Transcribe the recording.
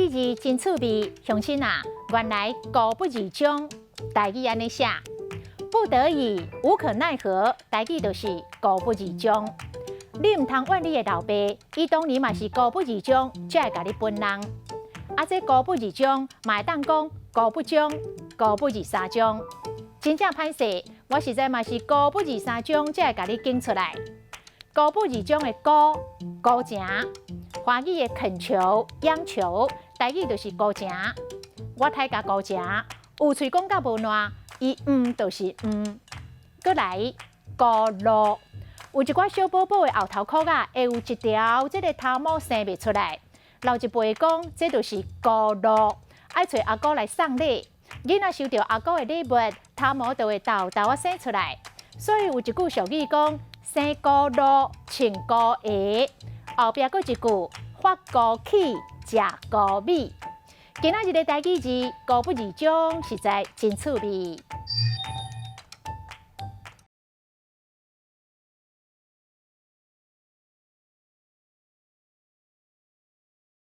語字真趣味，鄉親啊，原來孤不二將，台語按呢寫，不得已，無可奈何，台語就是孤不二將。你毋通怨你的老爸，伊當年嘛是孤不二將，才會共你分人。啊，這孤不二將，嘛會當講孤不將，孤不二三將。真正歹勢，我實在嘛是孤不二三將，才會共你揀出來。孤不二將的孤，孤情，華語的懇求、央求，台語就是孤情。我刣共孤情，有喙講甲無爛，伊毋就是毋。閣來孤露，有一寡小寶寶的後頭殼仔，會有一條這个頭毛生袂出來。老一輩講，這就是孤露，愛揣阿姑來送禮。囡仔收著阿姑的禮物，頭毛就會沓沓仔生出來。所以有一句俗語講：生孤露，穿孤鞋。後壁閣一句：發孤起，食孤米。今仔日的台語字，孤不二將，實在真趣味。